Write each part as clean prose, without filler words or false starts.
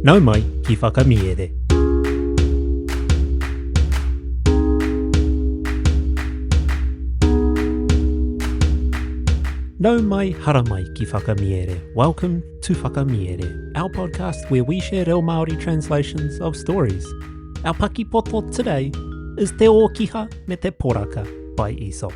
Nau mai ki Whakamiere. Nau mai haramai ki Whakamiere. Welcome to Whakamiere, our podcast where we share reo Māori translations of stories. Our pakipoto today is Te Ōkiha me te Poraka by Aesop.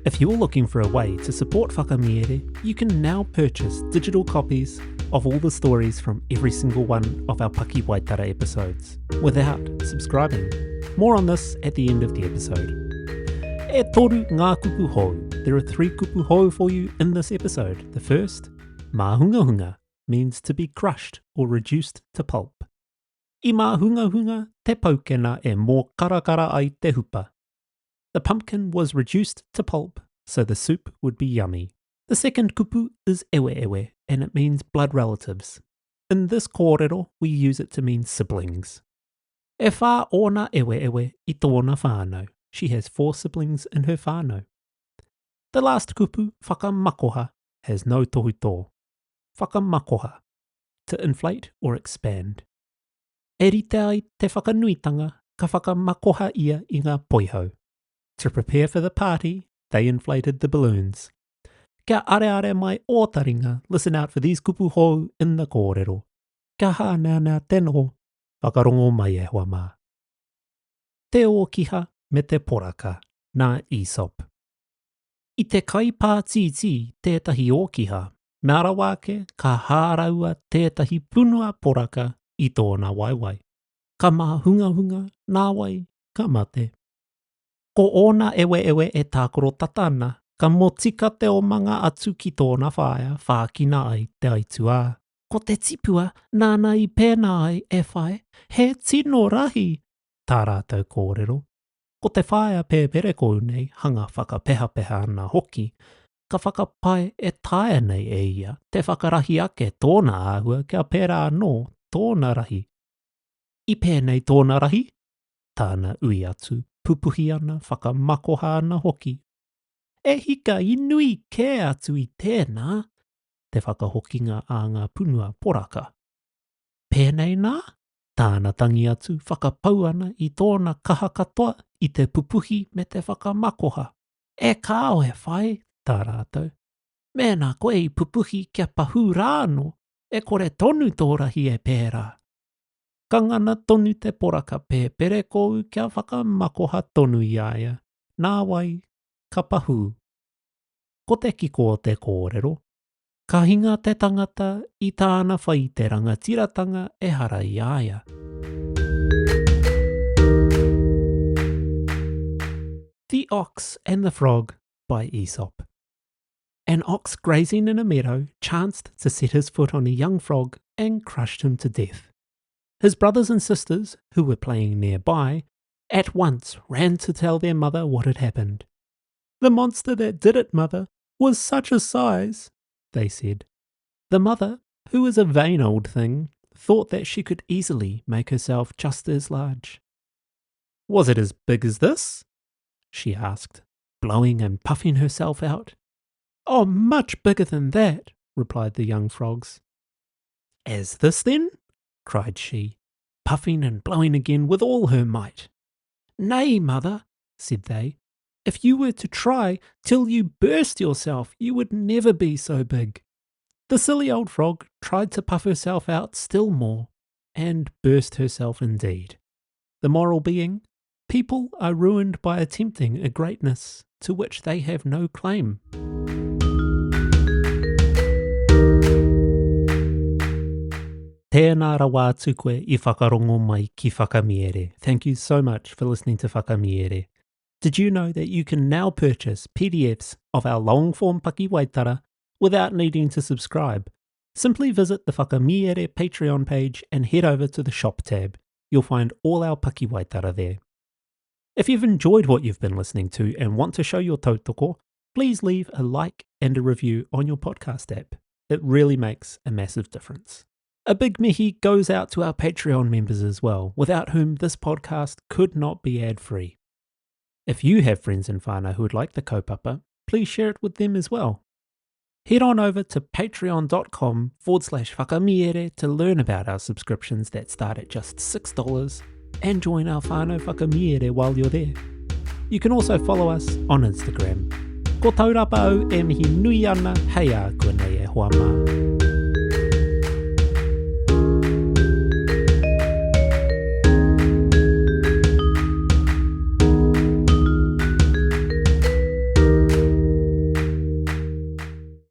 If you're looking for a way to support Whakamiere, you can now purchase digital copies of all the stories from every single one of our Paki Waitara episodes without subscribing. More on this at the end of the episode. E toru ngā kupu hou. There are three kupu hou for you in this episode. The first, māhungahunga, means to be crushed or reduced to pulp. I māhungahunga te paukena e mōkarakara ai te hupa. The pumpkin was reduced to pulp so the soup would be yummy. The second kupu is ewe ewe, and it means blood relatives. In this kōrero, we use it to mean siblings. E whā ōna ewe ewe i tōna whānau. She has four siblings in her whānau. The last kupu, whakamakoha, has no tohutō. Whakamakoha, to inflate or expand. E rite ai te whakanuitanga, ka whakamakoha ia i ngā poihau. To prepare for the party, they inflated the balloons. Kia areare mai ō taringa, listen out for these kupu hou in the kōrero. Kia hāneanea te noho, whakarongo mai e hoa mā. Te Ōkiha me te Poraka, nā Aesop. I te kai pātītī tētahi ōkiha, mea rawa ake ka hāraua tētahi punua poraka i tōna waewae. Ka māhungahunga, nāwai, ka mate. Ko ōna eweewe e tākaro tata ana, ka motika te omanga atu ki tōna whaea whākina ai te aituā. Ko te tipua nāna i pēnā ai e whai, he tino rahi! tā rātou kōrero. Ko te whaea pēperekou nei hanga whakapehapeha ana hoki, ka whakapae e taea nei e ia te whakarahi ake tōna āhua kia pērā anō tōna rahi. I pēnei tōna rahi? Tāna ui atu, pupuhi ana, whakamakoha ana hoki. E hika, i nui kē atu i tēnā! te whakahokinga a ngā punua poraka. Pēnei nā? Tāna tangi atu, whakapau ana i tōna kaha katoa i te pupuhi me te whakamakoha. E kāo e whai, tā rātou. Mēnā koe i pupuhi kia pahū rā anō, e kore tonu tō rahi e pērā. Ka ngana tonu te poraka pēperekōu kia whakamakoha tonu i a ia, nāwai ka pahū. Ko te kiko o te kōrero, Ka hinga te tangata i tāna whai i te rangatiratanga ehara i a ia. The Ox and the Frog by Aesop. An ox grazing in a meadow chanced to set his foot on a young frog and crushed him to death. His brothers and sisters, who were playing nearby, at once ran to tell their mother what had happened. The monster that did it, mother, was such a size, they said. The mother, who was a vain old thing, thought that she could easily make herself just as large. Was it as big as this? she asked, blowing and puffing herself out. Oh, much bigger than that, replied the young frogs. As this, then? cried she, puffing and blowing again with all her might. Nay, mother, said they, if you were to try till you burst yourself, you would never be so big. The silly old frog tried to puff herself out still more, and burst herself indeed. The moral being, people are ruined by attempting a greatness to which they have no claim. Tēnā rawa atu koe i whakarongo mai ki Whakamiere. Thank you so much for listening to Whakamiere. Did you know that you can now purchase PDFs of our long-form pakiwaitara without needing to subscribe? Simply visit the Whakamiere Patreon page and head over to the shop tab. You'll find all our pakiwaitara there. If you've enjoyed what you've been listening to and want to show your tautoko, please leave a like and a review on your podcast app. It really makes a massive difference. A big mihi goes out to our Patreon members as well, without whom this podcast could not be ad free. If you have friends in whānau who would like the kaupapa, please share it with them as well. Head on over to patreon.com forward slash whakamiere to learn about our subscriptions that start at just $6 and join our whānau whakamiere while you're there. You can also follow us on Instagram. Ko Taurapa au e mihi nui ana hei a koe nei e hoa mā.